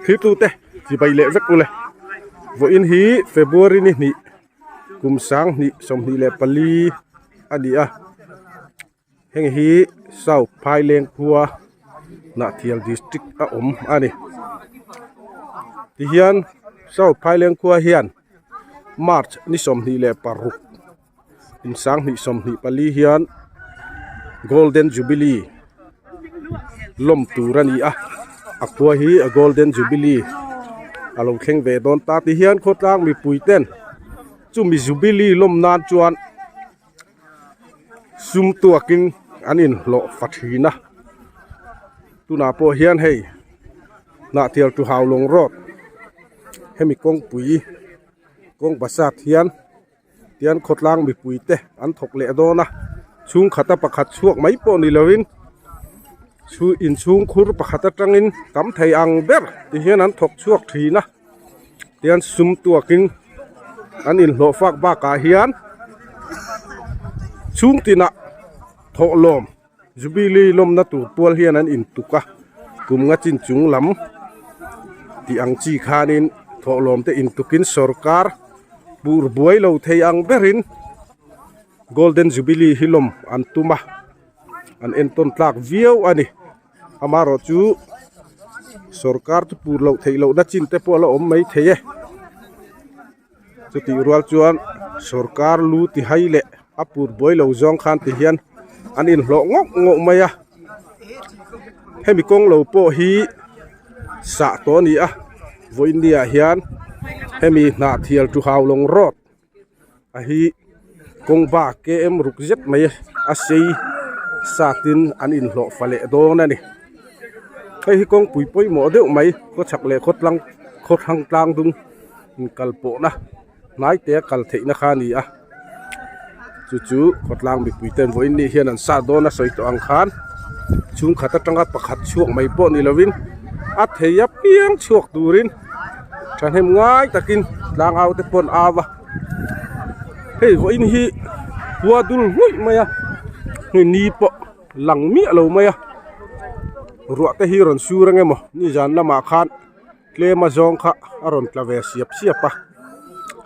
Thirtute chibai leh vek ule. Vawiin hi February ni hnih kum 2024 a ni a. Heng hi South Phaileng khua Hnahthial district a awm a ni. Tihian South Phaileng khua hian March ni 26 Kum 2024 hian Golden Jubilee lawm tur a ni a, a khua hi a Golden Jubilee a lo thleng ve dawn ta ti hian khawtlang mipui ten chumi Jubilee lawm nan chuan sum tuakin an inhlawh fa thin a, tunah pawh hian hei Hnahthial tu Haulawng road hemi kawngpui kawng basat hian. Tian khawtlang mipui te an thawk leh dawn a, chhungkhata pakhat chhuak mai pawh ni lovin chhu inchhung khur pakhat atangin tam thei ang ber ti hian an thawk chhuak thin a, tian sum tuakin an inhlawh fak bakah hian chhung tinah thawhlawm Jubilee lawmna tur pual hian an intuk a, kum nga chin chung lam tih ang chi khanin thawhlawm te intukin sorkar pur buai lo thei ang berin Golden Jubilee hi lawm an tum a, an entawn tlak viau a ni. Amaherawh chu sorkar chu pur loh theih lohna chin te pawh a la awm mai thei e. Chutih rual chuan sorkar lu ti hai leh a pur buai lo zawng khan ti hian an inhlawh ngawk ngawk mai a hemi kawng lo pawh hi sah tawh a ni a vawiin ni ah hian hemi Hnahthial tu Haulawng road a hi kawng ba km ruk zet mai a sei sat in an inhlawh fa leh dawn a ni hei hi kawngpui pawimawh deuh mai khawchhak leh khawtlang khawthlang tlang dung. Inkal pawhna hnai te a kal theihna kha a ni a chu chu khawtlang mipui ten vawiin ni hian an sat dawn a sawi tawh ang khan chhungkhat atanga pakhat chhuak mai pawh ni lovin a thei apiang chhuak turin thahnem ngai takin tlangau te pawh an au a hei vawiin hi khua dul hmuih mai a hei ni pawh lang miah lo mai a ruah te hi rawn sur ang emaw nizan lamah khan. Tlem a zawng kha a rawn tla ve siap siap a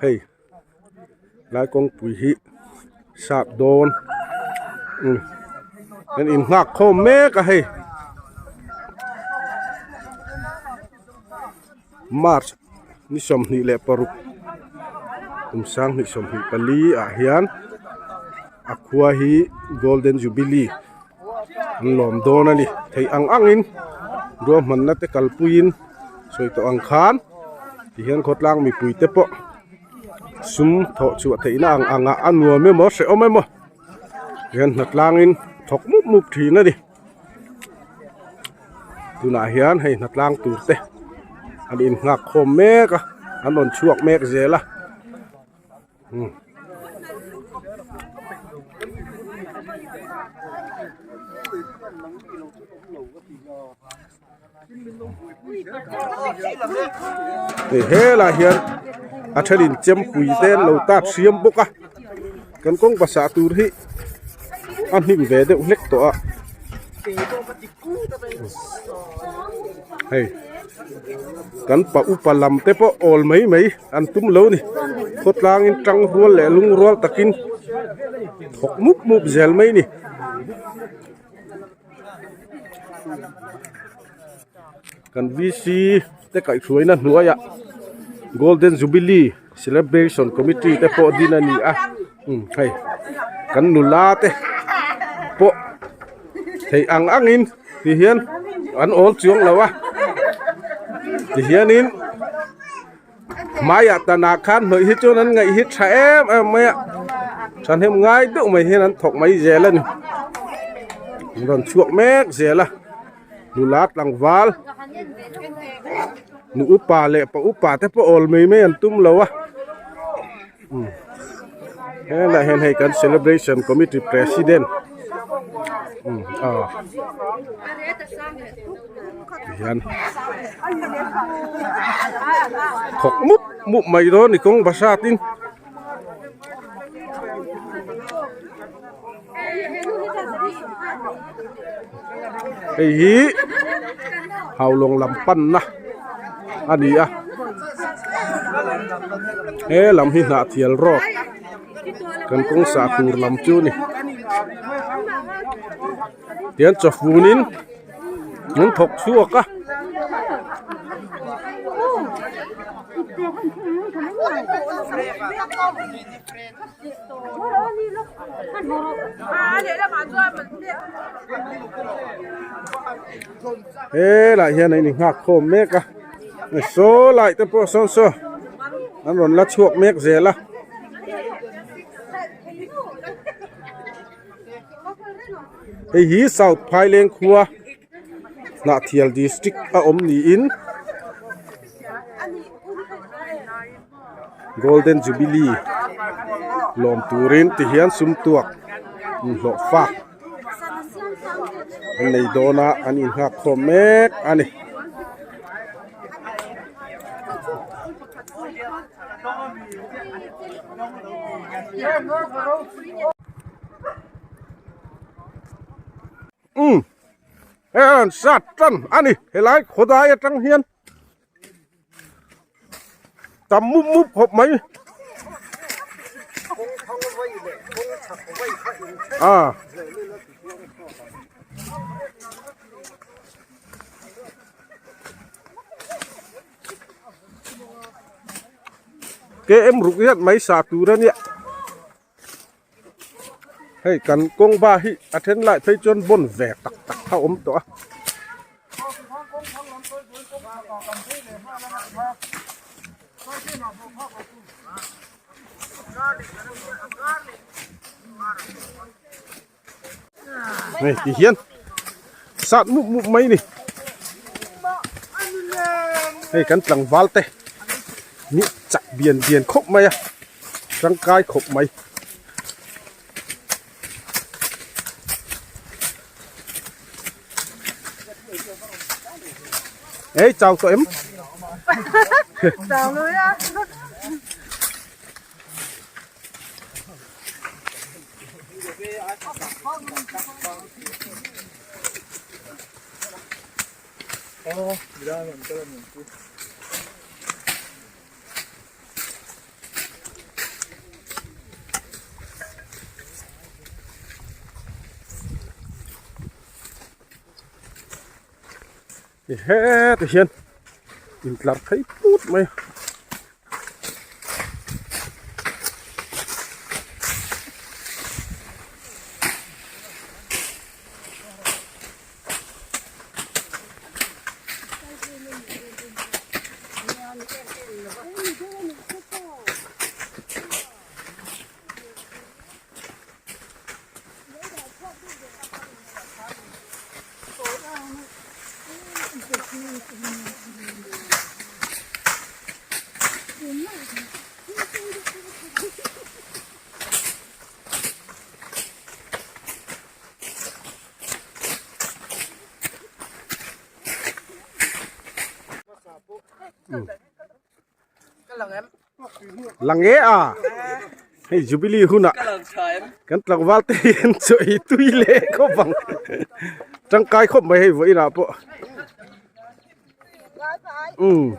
hei lai kawngpui hi sap dawn umm an in nghak khawm mek a hei march ni 26 kum 2024 ah hian a khua hi golden jubilee. An lawm dawn a ni theih ang angin ruahmanna te kalpuiin sawi tawh ang khan tihian khawtlang mipui te pawh sum thawh chhuah theihna ang angah a nuam emaw hrehawm emaw hian hnatlangin thawk mup mup thin a ni tunah hian hei hnatlang tur te an innghak khawm mek a an rawn chhuak mek zel a. Hei helai hian a thenin chempui te an lo tat hriam bawk a kan kawng basa tur hi a hnim ve deuh hlek tawh a hei kan pa upa lam te pawh awl mai mai. An tum lo ni. Khawtlangin tang rual leh lung rual takin thawk mup mup zel mai ni. Kan VC te kaihhruaina hnuaiah Golden Jubilee Celebration Committee te pawh din a ni a. Umm hei kan nula te pawh theih ang angin tihian an awl chuang lo a tihianin. Hmaiah tanah khan hnawih hi chuan an ngaih hi tha em em mai a thahnem ngai deuh mai hian an thawk mai zel a ni an rawn chhuak mek zel a nula tlangval nu upa leh pa upa te pawh awl mai mai an tum lo a helaiah hian hei kan celebration committee president aw tihian thawk mup mup mai dawn ni kawng basat in. Hei hi Haulawng lam panna. a ni a he lam hi hnahthial road kan kawng sah tur lam chu a ni tian chawfun in an thawk chhuak a. Helai hian a inghak khawm mek a saw lai te pawh sawn saw an rawn la chhuak mek zel a. Hei hi South Phaileng khua Hnahthial district a awm niin Golden Jubilee lawm turin ti hian sum tuak inhlawh fak an nei dawn a an inghak khawm mek a ni. Umm hei an sat tan a ni helai khawdai atang hian tam mup mup khawp mai a. Km ruk hian mai sa tur a nia hei kan kawng ba hi a then lai phei chuan bawn ve tak tak a awm tawh a. Hei ti hian sat mup mup mai ni hei kan tlangval te ni chak bian bian khawp mai a tangkai khawp mai. Ê chào tụi em. Chào luôn á. Hetah hian intlar phei put mai a. Lang nge a hei jubilee hunah kan tlangval te hian chaw ei tui leh khawp ang tangkai khawp mai hei vawiinah pawh umm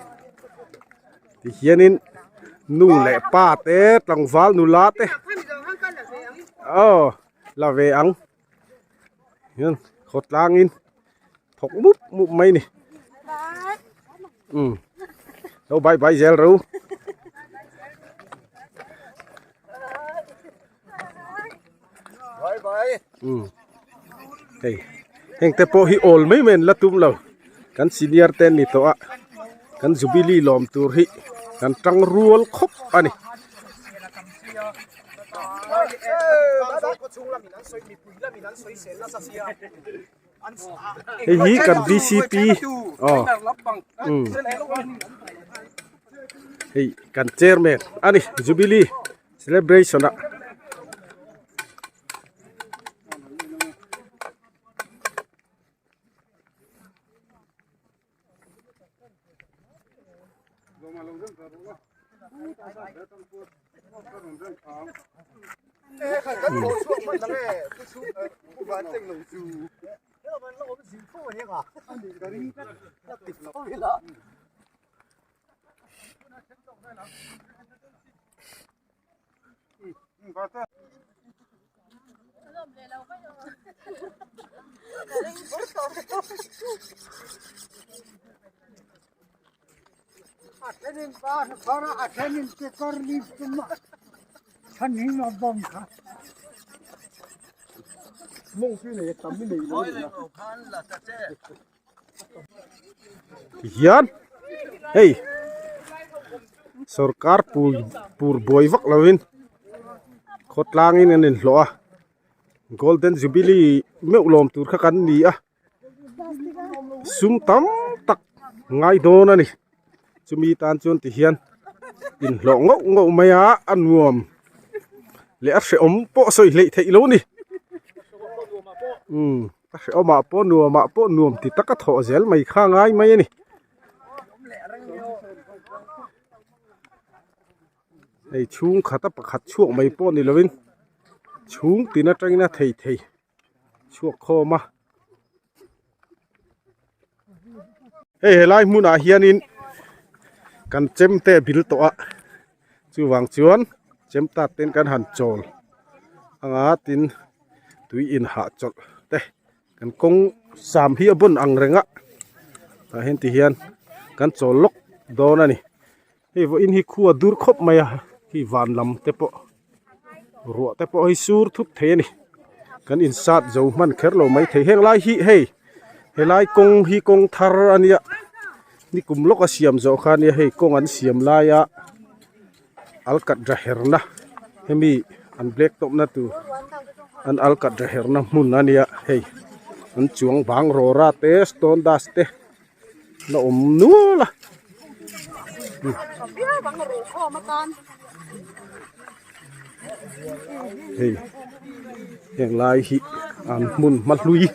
tihianin nu leh pa te tlangval nula te aw la ve ang. Hian khawtlangin thawk mup mup mai ni umm lo bye bye zel ro umm hei heng te pawh hi awl mai mai an la tum lo kan senior te an ni tawh a kan jubilee lawm tur hi kan tang rual khawp a ni. Hei hi kan vcp aw umm hei kan chairman a ni jubilee celebration ah. Tihian hei sorkar pur pur buai vak lovin khawtlangin an inhlawh a golden jubilee meuh lawm tur kha kan ni a sum tam tak ngai dawn a ni chumi tan chuan tihian inhlawh ngauh ngauh mai a a nuam leh a hrehawm pawh sawi hleih theih lo a ni umm. A hrehawmah pawh nuamah pawh nuam ti taka thawh zel mai kha ngai mai a ni. Hei chhung khata pakhat chhuak mai pawh ni lovin chhung tin atangin a thei thei chhuak khawm a. Hei helai hmunah hianin kan chemte a bil tawh a chuvang chuan chemtat ten kan han chawl anga tin tui inhah chawlh te kan kawng sam hi a bun ang reng a tah hian ti hian kan chawl lawk dawn a ni hei vawiin hi khua dur khawp mai a khi van lam te pawh ruah te pawh hi sur thut thei a ni kan insat zo hman kher lo mai thei heng lai hi hei helai kawng hi kawng thar a nia nikum lawk a siam zawh kha a nia hei kawng an siam laia alkatra herna hemi an black top na tur an alkatra herna hmun a nia hei an chuang bang rawra te stone dust te. la awm nual a hei heng lai hi an hmun hma hlui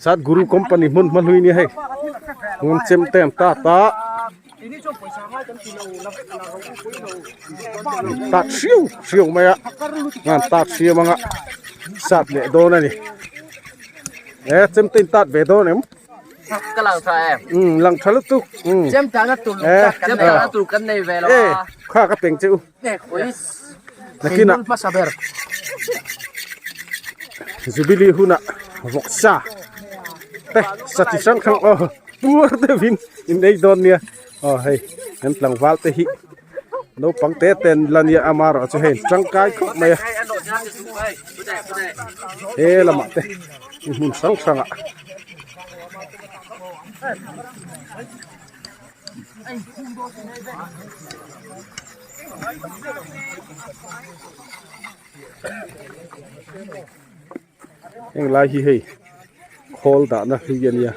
Satguru company hmun hma hlui nia hei hmun chem te an tat a tat hriau hriau mai a an tat hriam anga sat leh dawn a ni e chem te in tat ve dawn em. Ka lang tha em? Um lang tha lutuk. Um. Chem tana tur eh, chem tana tur kan nei ve lo a. Kha ka peng che u. Eh, oi. Nakina. Hmasa ber. Jubilee huna vawksa. Te sa chi hrang hrang aw puar deuhin in ei dawn nia. Aw hei kan tlangval te hi naupang te ten la nia amarawh chu hei tangkai khawp mai a. He lamah te hmun hrang hrangah. Heng lai hi hei khawl dahna hlui a nia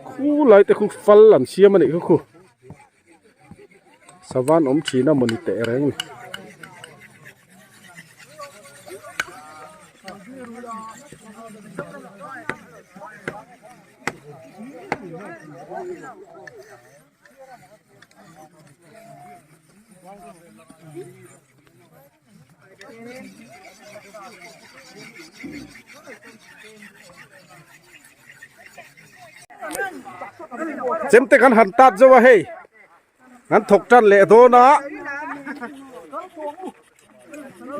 khu lai te khu fal an siam a nih kha khu savan awm thin a mawni teh reng ni. Chemte kan han tat zo a hei an thawk tan leh dawn a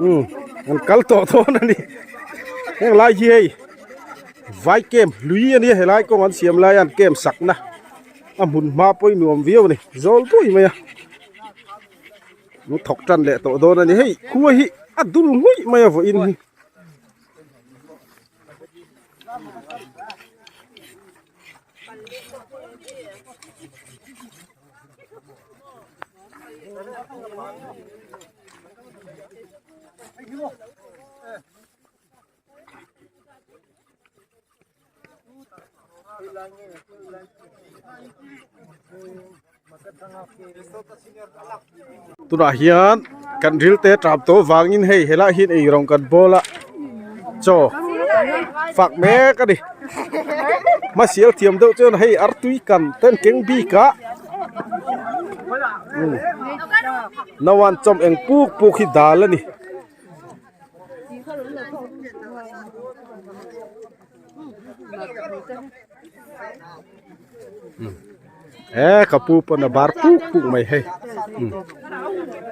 um an kal tawh dawn a ni heng lai hi hei vai camp hlui a nia helai kawng an siam lai a an camp sakna a hmun hma pawh hi nuam viau a ni zawl tui mai a. Lu thawk tan leh tawh dawn a ni hei khua hi a dul ngawih mai a vawiin hi. Tunah hian kan ril te tap tawh vangin hei helai hian eirawng kan bawl a chaw fak mek a ni hmasial thiam deuh chuan hei artui kan ten keng bik a nauan chawm eng puk puk hi dal a ni. He ka pu pawn a bar puk puk mai hei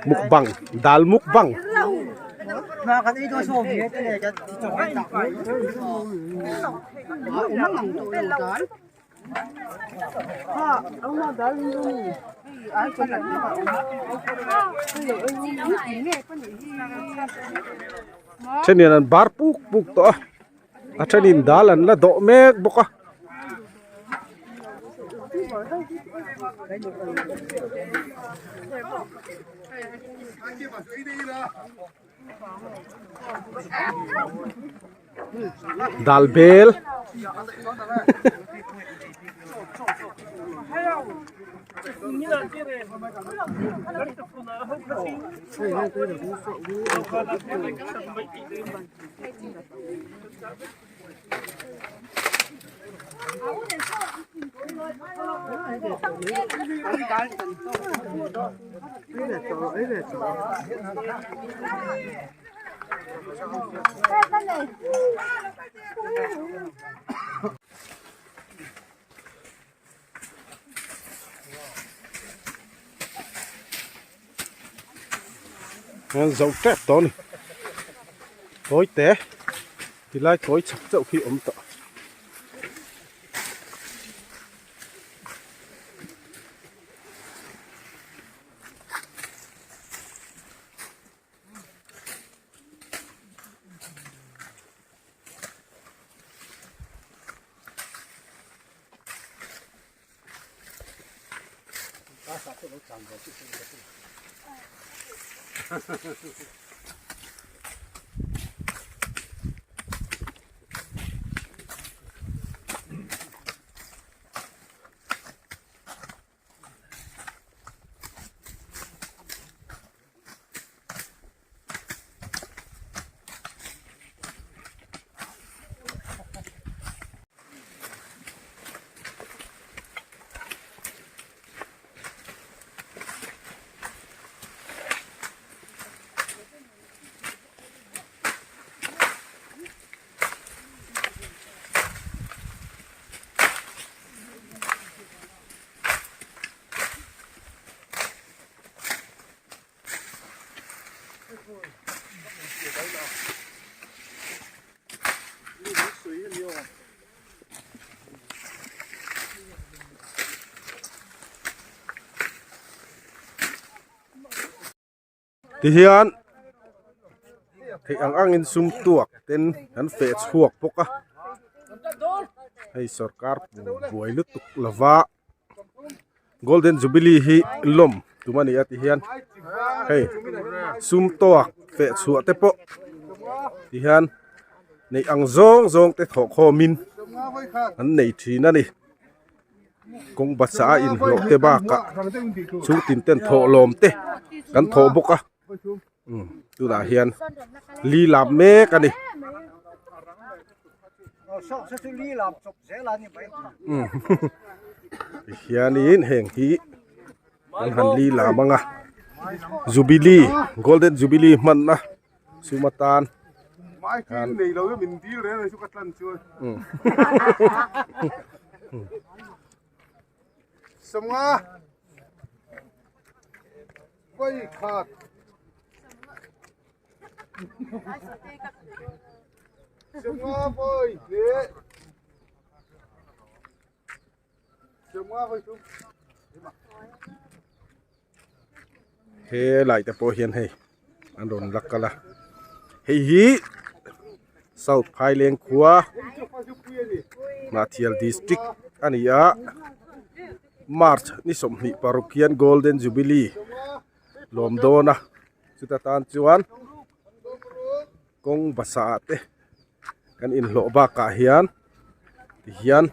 mukbang dal mukbang. Thenin an bar puk puk tawh a a thenin dal an la dawh mek bawk a. Dal bel An zo tep tawh a ni kawi te tilai kawi chhak chauh khi awm tawh. Tihian theih ang angin sum tuak ten an feh chhuak bawk a hei sorkar buai lutuk lova golden jubilee hi lawm tum a ni a tihian hei sum tawk feh chhuah te pawh tihian neih ang zawng zawng te thawh khawmin an nei thin a ni. Kawng basa a inhlawh te bakah chhungtin ten thawh lawm te kan thawh bawk a umm tunah hian li lam mek a ni. Umm tihianin heng hi an han li lam ang a jubilee golden jubilee hmanna sum atan He lai te pawh hian hei an rawn la kal a hei hi south phaileng khua Hnahthial district a ni a march ni 26 hian golden jubilee lawm dawn a chuta tan chuan kawng basa ah te kan inhlawh bakah hian tihian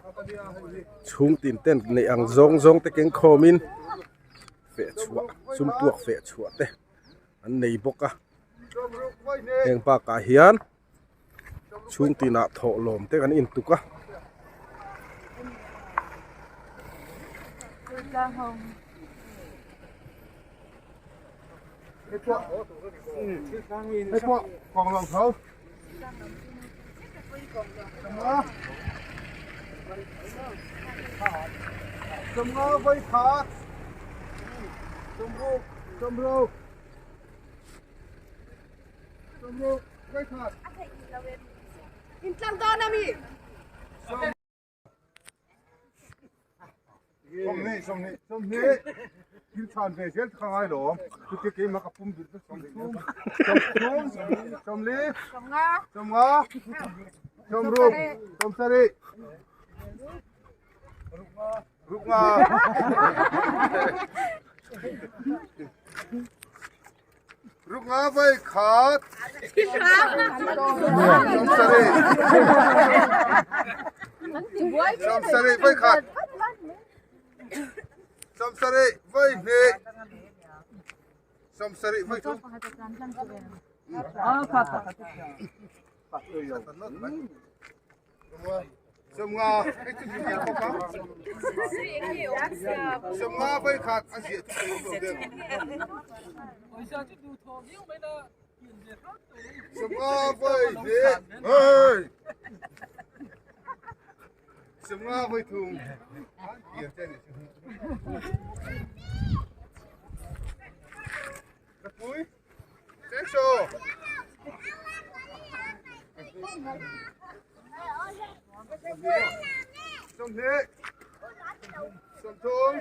chhung tin ten neih ang zawng zawng te keng khawmin feh chhuah sum tuak feh chhuah te an nei bawk a heng bakah hian chhung tinah thawh lawm te kan intuk a. Sawmnga vawi khat, sawmruk, sawmruk, sawmruk vawi khat. Intlang dawn a mi? Sawmhnih, sawmhnih, sawmhnih. Thil chhan ve zel ka ngai lo. Chuti keimah ka pum bil sawmthum, sawmthum, sawmli, Sawmnga. sawmnga, sawmruk, sawmsarih. Ruknga. Ruknga vai khat. Sawmsarih. Sawmsarih vai khat. Sawmsarih vai hnih. Sawmsarih vai thum. Sawmnga hei chu hriat khawp a. Sawmnga vai khat a ziah chu ka lo deuh. Sawmnga vai hnih. Hei. Sawmnga vai thum. Pui. Sawmhnih, sawmthum.